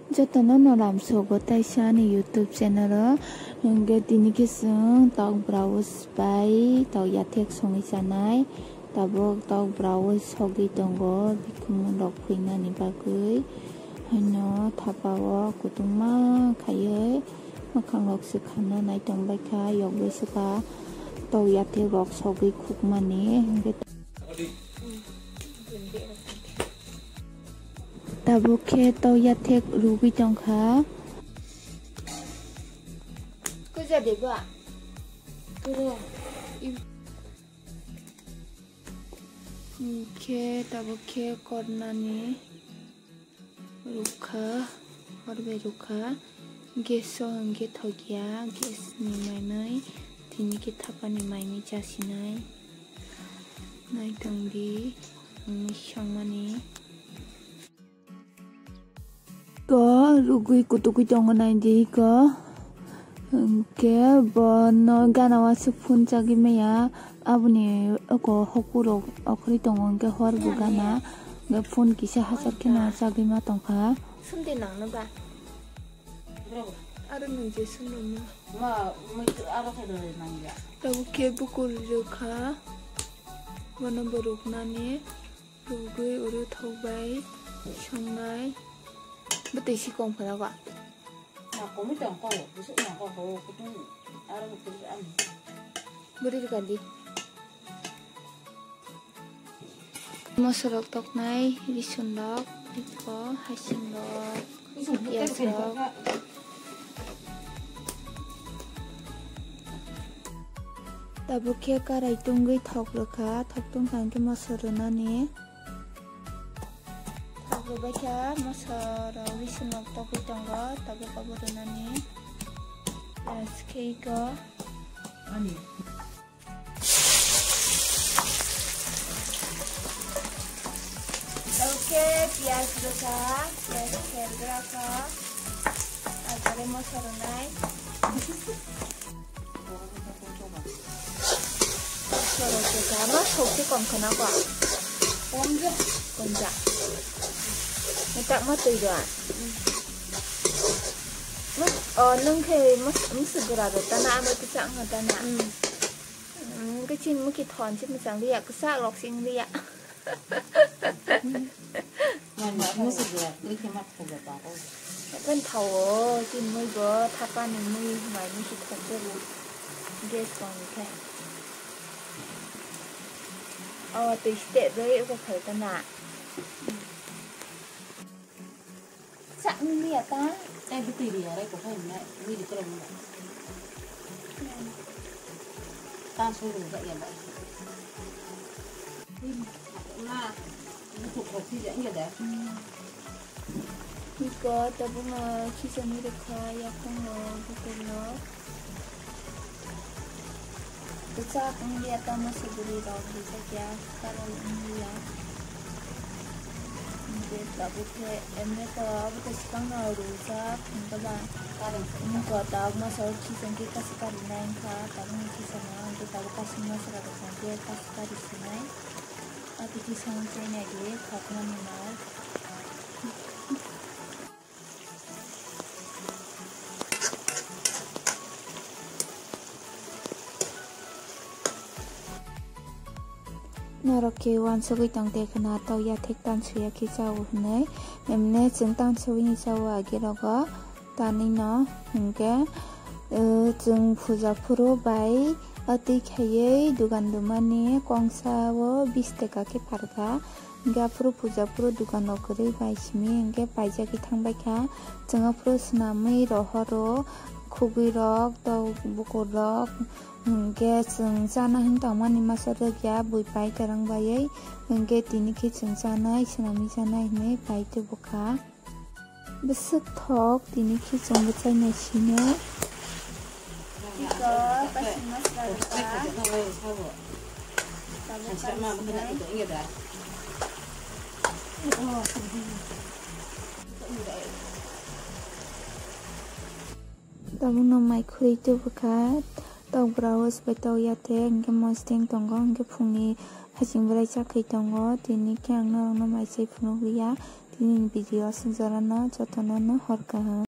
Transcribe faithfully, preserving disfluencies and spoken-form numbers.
Jotono no lamsogo taisa ani YouTube channel o. Hwnkhe tini khe chwng tok browse bai tok yathek songwi chanai. Tabuk tok browse sogwi tongo, bikhumung rok phuinani bagwi. Haino thapa o kutungma khaiwi mwkhang rok swkhamna nai tong bai kha, yok bai swkha tok yathek rok sogwi khukmani. Hwnkhe Tabuk khe tok yathek rwgwi tongkha. Kuja deba. Kuro. Khe tabuk khe kornani rwkha, hor bai rwkha. Gas o hwnkhe thokya, gas ni mainwi tini khe thapani mainwi chasinai. Naitongdi, wngwi songmani. Ko rwgwi kutugwi tongo naidi ko. Hwnkhe bono gana o aswk phone chagwi maya. Aboni oko hokurok okhorwi tongo, hwnkhe hor bo gana. Hwnkhe phone kisa hachar kheno chagwi ma tongkha. Sumdi nangno ba? Aro nung je sumrwngno. Ma, muitu aro khe dole nangya. Tabuk khe bukur rwkha. Bono bo rwknani rwgwi oro thok bai songnai. Bwtwi si kong phano ba? Na komui tong ko, busuk na ko, ko kutung aro kutung ani. Bwrwi rwkha di. Mosorok toknai, risunrok, iko, haisingrok, piyajrok. Tabuk khe karai tungwi thok rwkha, thok tungkha hwnkhe moso rwnani. Thok rwbaikha, mosorok, risunrok togwi tongo, tabuk abo rwnani. Piyaj khe iko. Oke, piyaj rwkha, piyaj sergra kha, tarpore moso rwnai. Moso rwkha, ma sokti kom khana kwa. Kom ja. Kom ja. Ni tak ma twi do a. Nung, oh, nung khe mus-, musuk gura do tana, amo kisa ang tana. Hmm. Hwnkhe chini mukhi thon se mwchang liya, kwchak rok se wng liya. Mani musu dia, twi khe ma thok ya tongo. Ekhen thawo, chini mui bo thapani mui mai mui se thok jago. Gas tong khe. O twi step rwi eko phai ta na. Sa nini ya ta? Tei bwtwi ri ya rai ko khai na, nini kro mo. Ta so ru ga ya ba. Na, ni ko ko si ya ya da. Niko tabuk no khichani rwkha, yaphang no bukur no. Kwchak wng liya tamo se bwrwi rok rijak ya, karai wng liya. Hwnkhe tabuk khe emne to abo to swkang no rwjak hwnkhe ba. Wngkha tabuk masa o khichang khe kasa kari nai wngkha, tabuk ni khichang no hwnkhe tabuk kasing masa rok hwnkhe kasa kari sinai. Abo khe sang chainai di khokmani mal. Norok khe uansugwi tong de khna, tauya thek tansuya khe chao hwnwi. Emne chwng tansugwini chao agi rogo tanwi no hwnkhe, eh, chwng puja phuru bai atwi khaiwi dugan dumani kongsa o bis taka khe pharkha. Hingke aphuru puja phuru dukan rok kwrwi bai simi hingke paijagwi thangbai kha. Chwng aphuru swnamwi rohoro, khugwi rok, tok bukur rok, hingke chwng chana hwn tongmani masa rwkya bui pai kwrwng baiwi, hingke tini khe chwng chanai, swnamwi chanai hinwi pai tubu kha. Bwswk thok tini khiching bwchai nai sino. Iko kaisa masla rwkha. Tabuk kaisa sinai. Tabukno mai khurui tubukha. Tok browse bai tok yate hingke mosdeng tongo hingke phungni haching bwrai chakhai tongo. Tini khe ang norokno mai chai phunukliya. Nini video aswk jorano jotono no hor kaham.